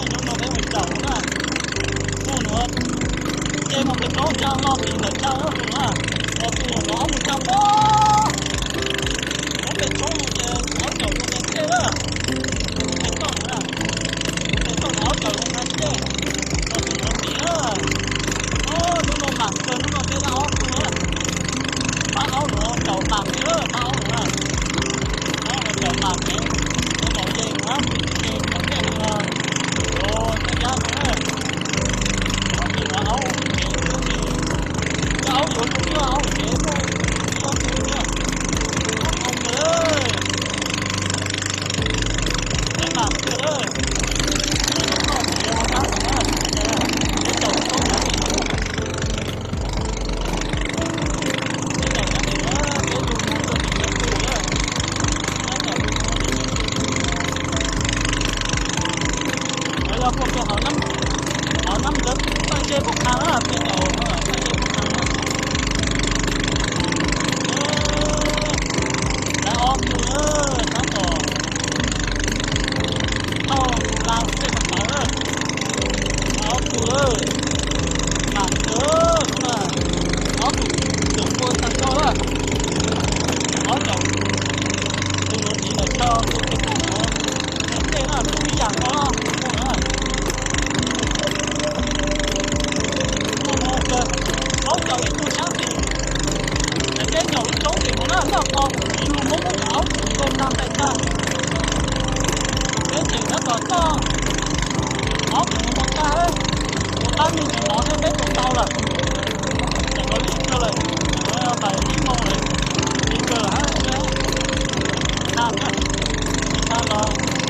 Cov no peb mus caum na. Tus no ces mus pem roob ntsa no pem ntawm tshav no na. Tus no ob mus tsa pob. Mus pem roob no ces aub caum tus ntawd tej na. Pem toj no na. Pem toj no aub caum tus ntawd tej. Tus no pem na. Hnub no mam kawg, hnub no peb dab ob tug na. Pab aub no caum mam pem, pab aub no na. Aub no caum mam pem. Aub no yeej na, ces qhov tej no, o, tej yab no na. Qhov tej no aub tsev xwb ces, yog aub yuav tus twg aub tsev muaj ib ob tug thiab. Aub no lawm. Peb mam kawg lawm. Peb mam kawg lawm. Yog puas pem hauv nab, hauv nab ntawd paj ze puab qha na, peb caum paj ze puab qha na. Dab ob tug na, tab tom thauj la tej mus tawv na. Dab ob tug na, mam kawg na, ob tug twm pua tag nrho na. Ob caum tus no tiv lawm chaw tus tej kuj ua tej na, tus ib yam no mus na. Mus mus kawg, aub caum ib tug sab tim, es peb caum lub roob tim mus na, noj qo ib lub Hmoob muab cov aub tsuj tag ntais tag. Peb tseem tab tom coj aub tsuj mus tag, tus qab me ntsis no thiab peb tus tau lawm. Tseem ua li kawg lawm, pais ib moos lawm, li kawg lawm hab, tsis tshua los.